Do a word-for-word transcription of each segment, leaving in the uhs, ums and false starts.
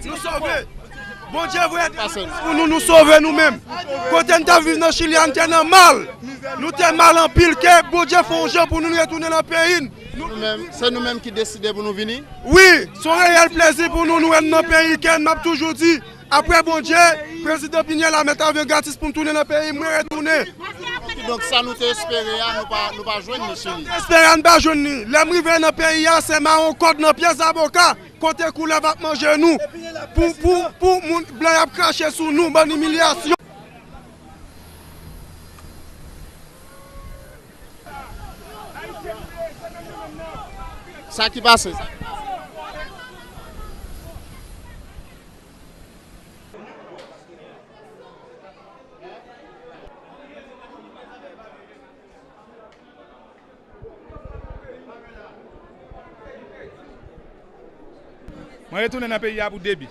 Nou sove. Bondye voye de pou nou, nou sove nou menm. Kote n t ap viv nan Chili a, n te nan mal. Nou te mal anpil, ke Bondye fè yon jan pou nou, nou retounen nan peyi n. Nou menm, se nou menm ki deside pou nou vini? Wi, se yon reyèl plezi pou nou, nou wè n nan peyi, ke m ap toujou di, apre Bondye, prezidan Pinyèl la mèt avyon gratis pou m tounen nan peyi m, mwen retounen. Kidonk, sa nou te espere a, nou pa, nou pa jwenn li, Chili. Espere a, n pa jwenn li. Lè m rive nan peyi a, se mawon kòd nan pye zaboka, kote koulèv ap manje nou. Pou, pou, pou moun blan y ap krache sou nou, bann imilyasyon. Sa ki pase? Mwen retounen nan peyi a pou de bi.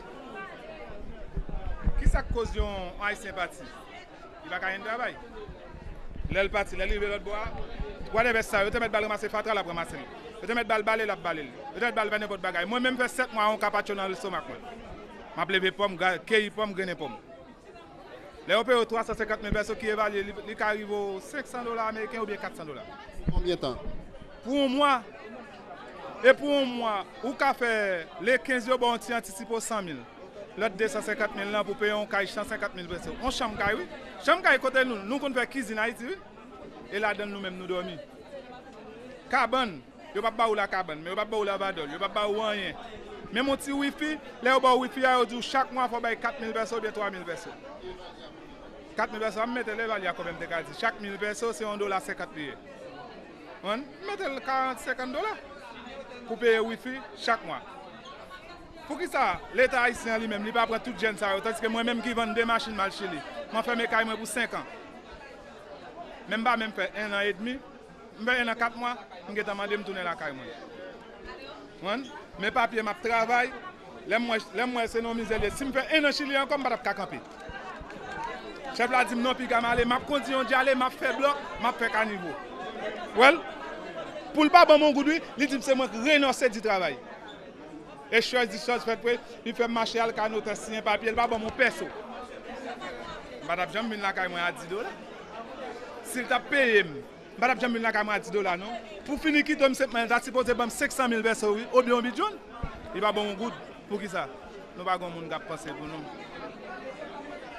Kisa k koz yon Ayisyen pati? Li pa ka jwenn travay. Lè l pati, lè l rive lòt bò a, whatever sa, yo te mèt ba l ranmase fatra, l ap ranmase l. Yo te mèt ba l bale, l ap bale l. Yo te mèt ba l fè nenpòt bagay. Mwen menm fè sèt mwa yon kapatcho nan lestomak mwen. M ap leve pòm, gra-, keyi pòm, grennen pòm. Lè yo peye w twa san senkant mil pèso ki evalye, li, li ka rive w senk san dola ameriken oubyen kat san dola. Pou konbyen tan? Pou yon mwa. E pou yon mwa, ou ka fè le kenz yo ba w yon ti antisipe w san mil. Lòt de san senkant mil lan pou peye yon kay san senkant mil pèso. Yon chanm kay, wi. Chanm kay kote nou, nou konn fè kizin Ayiti, wi. E ladan l nou menm nou dòmi. Kabann, yo p ap ba ou la kabann, men yo p ap ba ou lavadòl, yo p ap ba ou anyen. Menm yon ti wifi, lè yo ba w wifi a, yo di w chak mwa fò w bay kat mil pèso oubyen twa mil pèso. Kat mil pèso, an m mete l evalye a konbyen m te ka di. Chak mil pèso, se yon dola senkant li ye. Konprann? M mete l karant, senkant dola pou peye wifi chak mwa. Poukisa Leta ayisyen an li menm, li pa pran tout jèn sa yo, tandiske mwen menm ki vann de machin m al Chili, m anfème kay mwen pou senk an. Men m pa menm fè en an edmi, m fè en an kat mwa, m gentan mande m tounen lakay mwen. Konprann? Men papye m ap travay, lè m wè, lè m wè se nan yon mizè l ye. Si m fè en an Chili ankò, m pa t ap ka kanpe. Chèf la di m non, piga m ale, m ap kondi yon djale, m ap fè blòk, m ap fè kanivo. Well, pou l pa ban m yon goud, wi, li di m se mwen k renonse di travay. E chòz di chòz fèt vre, li fè m mache al ka notè siyen papye, li pa ban m yon pèso. M pa t ap janm vin lakay mwen a dis dola. Si l t ap peye m, m pa t ap janm vin lakay mwen a dis dola, non. Pou fini kite m senpman, l ta sipoze ban m senk san mil pèso, wi, oubyen yon bidjòn. Li pa ban m yon goud. Poukisa? Nou pa gen yon moun k ap panse pou nou.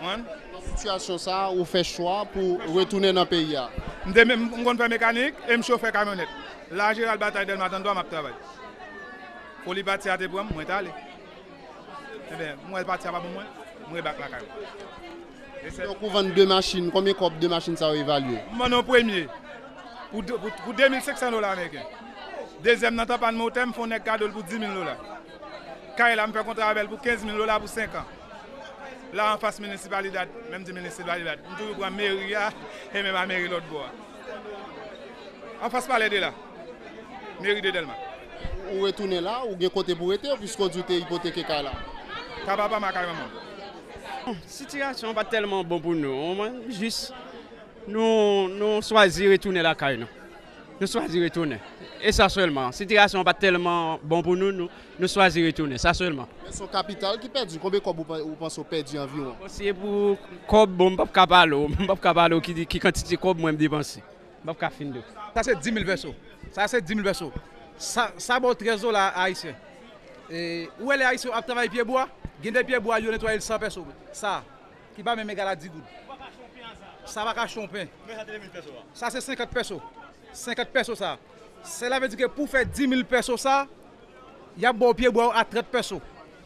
Konprann? Nan sitiyasyon sa a, ou fè chwa pou retounen nan peyi a? M te menm, m konn fè mekanik e m chofè kamyonèt. La Jeral Batay Dèlma trannde twa m ap travay. Foli pati a te pran m, mwen t ale. Ebyen, m wè pati a pa pou mwen, m rebak lakay mwen. E se Donk, ou vann de machin, konbyen kòb de machin sa yo evalye? M vann yon premye pou de, pou, pou de mil senk san dola ameriken. Dezyèm nan t anpàn motè, m fè yon nèg kado l pou dis mil dola. Kay la, m fè kontra avè l pou kenz mil dola pou senk an. La anfas minisipalidad, menm di minisipalidad, m toujou pran meri a e menm a meri lòt bò a. Anfas palè de la, meri de Dèlma. Ou retounen la, ou gen kote pou rete, piske w di w te ipoteke kay la? Kay papa m ak kay manman m. Sitiyasyon an pa t tèlman bon pou nou, jis nou, nou chwazi retounen lakay nou. Nou chwazi retounen. E sa sèlman. Sitiyasyon an pa t tèlman bon pou nou, nou, nou chwazi retounen. Sa sèlman. Men se yon kapital ki pèdi. Konbyen kòb ou pa-, ou panse w pèdi anviwon? Bon, si e pou kòb, bon, m p ap ka pale w. M p ap ka pale w ki, ki kantite kòb mwen m depanse. M p ap ka fin di w. Sa se dis mil pèso. Sa se dis mil pèso. Sa, sa ba w trèz dola ayisyen. E, ou wè lè ayisyen yo ap travay pyebwa, gen de pyebwa yo netwaye l san pèso. Sa, ki pa menm egal a dis goud. Sa pa ka achte yon pen. Sa se senkant pèso. Senkant pèso sa. Sela vle di ke pou fè dis mil pèso sa, y ap ba w pyebwa yo a trant pèso.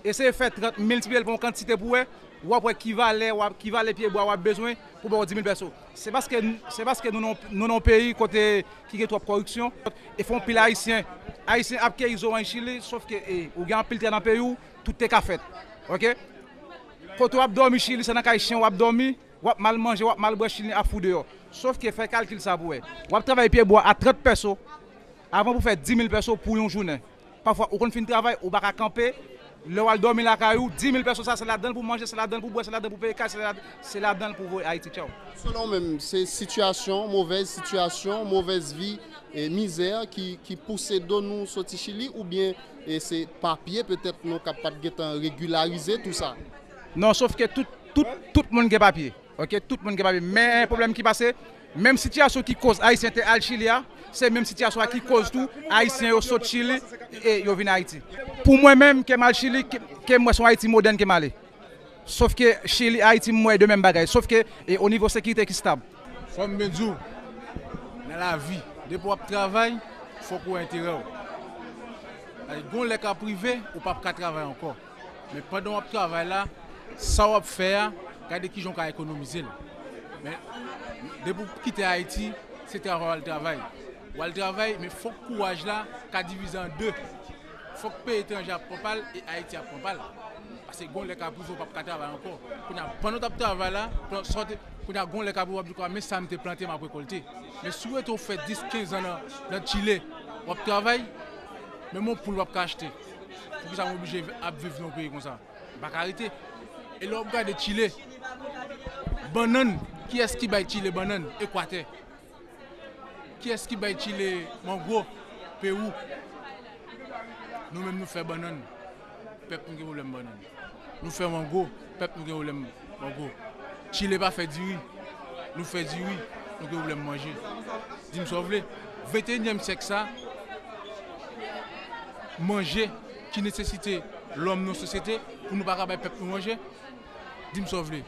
Eseye fè trant, miltipliye l pa yon kantite pou wè, w ap wè ki valè, w ap, ki valè pyebwa w ap bezwen pou ba w dis mil pèso. Se paske, se paske nou nan, nou nan yon peyi kote ki gen twòp kòripsyon. E fè yon pil Ayisyen, Ayisyen ap keyi zoranj Chili, sòf ke, e, ou gen anpil tè nan peyi w, tout te ka fèt. Oke? Kote w ap dòmi Chili, se nan kay chen w ap dòmi, w ap mal manje, w ap mal bwè, Chili ap fou deyò. Sòf ke fè kalkil sa pou wè. W ap travay pyebwa a trant pèso, avan pou fè dis mil pèso pou yon jounen. Pafwa, ou konn fin travay, ou pa ka kanpe. Lè w al dòmi lakay ou, dis mil pèso sa, se ladan l pou manje, se ladan l pou bwè, se ladan l pou peye kay, se lad-, se ladan l pou voye Ayiti. Tchaw. Selon w menm, se sitiyasyon, movèz sitiyasyon, movèz vi E mizè ki, ki pouse do nou soti Chili, oubyen e se papye petèt nou k ap pa t gentan regilarize tou sa? Non, sof ke tout, tout, tout moun gen papye. Ok, tout moun gen papye. Men pwoblèm ki pase, menm sitiyasyon ki koz Ayisyen te al Chili a, se menm sitiyasyon an ki koz tou Ayisyen yo sot Chili e yo vin Ayiti. Pou mwen menm, ke m al Chili, ke, ke m wè se yon Ayiti modèn ke m ale. Sof ke Chili, Ayiti, m wè de menm bagay. Sof ke e o nivo sekirite ki stab. Fò m byen di w, nan lavi, depi w ap travay, fòk ou wè enterè w. Gen yon lè k ap rive, ou p ap ka travay ankò. Men pandan w ap travay la, sa w ap fè a, gade kijan w ka ekonomize l. Men depi w kite Ayiti, se travay w al travay. W al travay, men fòk kouraj la ka divize an de. Fòk peyi etranje ap pran pa l e Ayiti ap pran pa l. Paske gon lè k ap rive w p ap ka travay ankò. Kounye a, pandan w t ap travay la, pandan, sa w te, kounye a, gon lè k ap rive w ap di, men sa m te plante, m ap rekòlte. Men si w rete w fè dis, kenz an nan, nan Chile, w ap travay, menm yon poul w ap ka achte. Poukisa m oblije ap viv nan yon peyi konsa? M pa ka rete. E lè w ap gade Chile, bannann, kiyès ki bay Chile bannann? Ekwatè. Kiyès ki bay Chile mango? Pewou. Nou menm nou fè bannann. Pèp nou gen pwoblèm bannann. Nou fè mango. Pèp nou gen pwoblèm mango. Chile pa fè diri. Nou fè diri. Nou gen pwoblèm manje. Di m sa w vle. Venteyinyèm syèk sa, manje ki nesesite lòm nan sosyete, pou nou pa ka bay pèp nou manje? Di m sa w vle.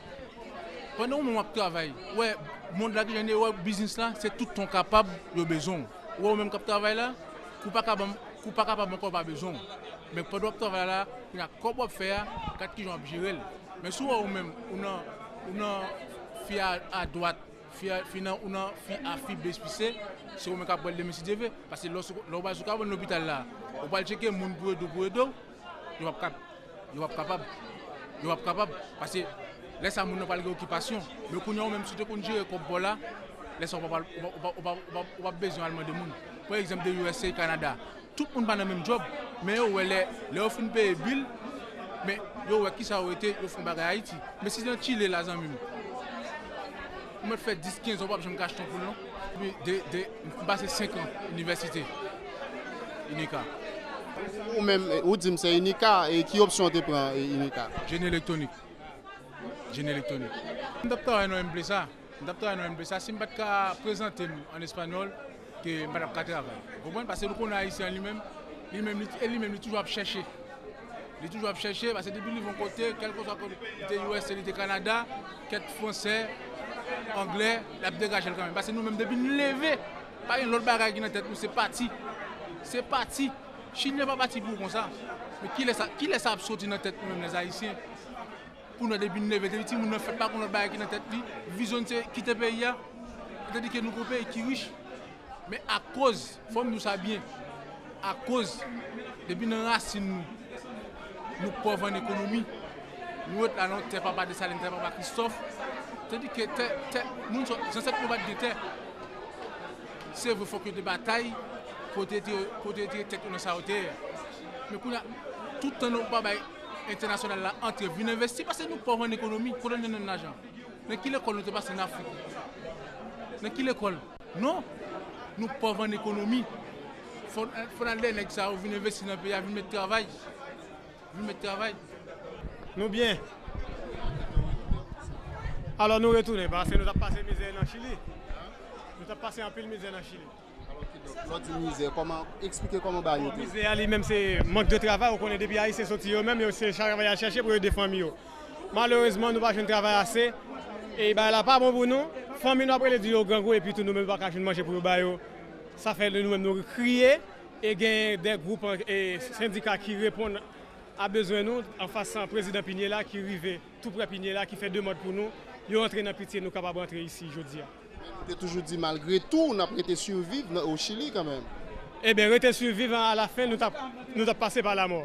Pandan ou menm w ap travay, ou wè mond la ki jan l ye, ou wè biznis la, se tout tan w kapab yo bezwen w. Ou wè ou menm k ap travay la, kou pa ka ban m, kou pa kapab ankò, yo pa bezwen w. Men pandan w ap travay la, kounye a kòb w ap fè a, gad kijan w ap jere l. Men si w wè ou menm, ou nan, ou nan fi a, a dwat, fi a, fi nan, ou nan fi A, fi B, fi C, se ou menm k ap pran l demen si Dye vle. Paske lè w sou, lè w pral sou kabann lopital la, ou pral tcheke moun pou ede w, pou ede w, yo p ap kap, yo p ap kapab. Yo p ap kapab. Paske lè sa moun nan pral gen okipasyon. Men kounye a ou menm si w te konn jere kòb pa w la, lè sa ou p ap al, ou p ap, ou p ap, ou p ap, ou p ap, ou p ap bezwen al mande moun. Pran egzanp de U S A, Kanada. Tout moun pa nan menm djòb, men yo wè lè, lè yo fin peye bil, men yo wè kisa yo rete, yo fè yon bagay Ayiti. Men si se nan Chile la, zanmi m, ou mèt fè dis, kenz an, ou p ap janm ka achte yon poul non. Epi de, de, m pase senk an inivèsite, Inika. Ou menm, ou di m se Inika, e ki opsyon w te pran, e, Inika? Jeni elektwonik. Jeni elektwonik. M t ap travay nan M P S A. M t ap travay nan M P S A. Si m pa t ka prezante m an espanyòl, ke m pa t ap ka travay. Ou konprann? Paske nou konnen Ayisyen an li menm, li menm, li, e li menm, li toujou ap chèche. Li toujou ap chèche, paske depi l rive yon kote, kèlkeswa kote, li te U S A, li te Kanada, kèk fransè, anglè, l ap degaje l kanmenm. Paske nou menm, depi n leve, pa gen lòt bagay ki nan tèt nou, se pati. Se pati. Chili pa pati pou ou konsa. Men kilè sa, kilè sa ap soti nan tèt nou menm, lèzayisyen? Pou nou, depi n leve, depi timoun nan fèt, pa gen lòt bagay ki nan tèt li. Vizyon n se kite peyi a. Tandike nou gon peyi ki rich. Men akoz, fò m di w sa byen, akoz, depi nan rasin nou, nou pòv an ekonomi, nou ret la nan tè papa Desalin, tè papa Kristòf, tandike tè, tè, moun sa, zansèt nou pa t gen tè. Se vre, fòk yo te batay pou yo te retire, pou yo te retire tèt yo nan sa yo te ye a. Men kounye a, tout tan nou pa bay entènasyonal la antre vin envesti, paske nou pòv an ekonomi, kote n jwenn lajan? Nan ki lekòl nou te pase an Afrik? Nan ki lekòl? Non, nou pòv an ekonomi. Fò, fò n al dèyè nèg sa yo vin envesti nan peyi a, vin met travay. Vin met travay. Nou byen. Alò nou retounen, paske nou t ap pase mizè nan Chili. Nou t ap pase anpil mizè nan Chili. Lè w di mizè, kòman, eksplike kòman bagay yo te ye? Mizè a li menm se mank de travay, ou konnen depi Ayisyen soti yo menm, yo se travay y al chèche pou yo ede fanmi yo. Malerezman, nou pa jwenn travay ase. E bagay la pa bon pou nou. Fanmi nou ap rele di yo grangou, epi tou nou menm nou pa ka jwenn manje pou yo ba yo. Sa fè nou menm nou kriye. E gen de gwoup e sendika ki reponn a bezwen nou, anfas prezidan Pinye la ki rive tou prè Pinye la, ki fè demann pou nou. Yo antre nan pitye nou kapab antre isi jodi a. Ou te toujou di malgre tou, n ap rete siviv nan, o Chili kanmenm. Ebyen, rete siviv, alafen, nou t ap, nou t ap pase pa lamò.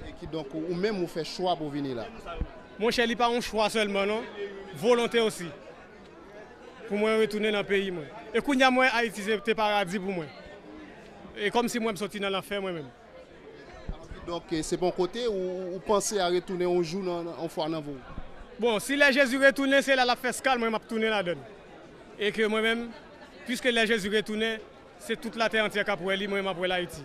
E kidonk, ou menm, ou fè chwa pou w vini la? Monchè, li pa yon chwa sèlman, non. Volonte osi. Pou mwen retounen nan peyi mwen. E kounye a, mwen, Ayiti se te paradi pou mwen. E kòmsi mwen, m soti nan lanfè, mwen menm. Donk, se pa yon kote ou, ou panse a retounen yon jou nan, nan, yon fwa nan vi w? Bon, si lè Jezi retounen, se la l ap fè eskal, mwen m ap tounen ladan l. E ke mwen menm, Piske lè Jezi retounen, se tout latè antyè k ap wè li, mwen menm m ap wè l Ayiti.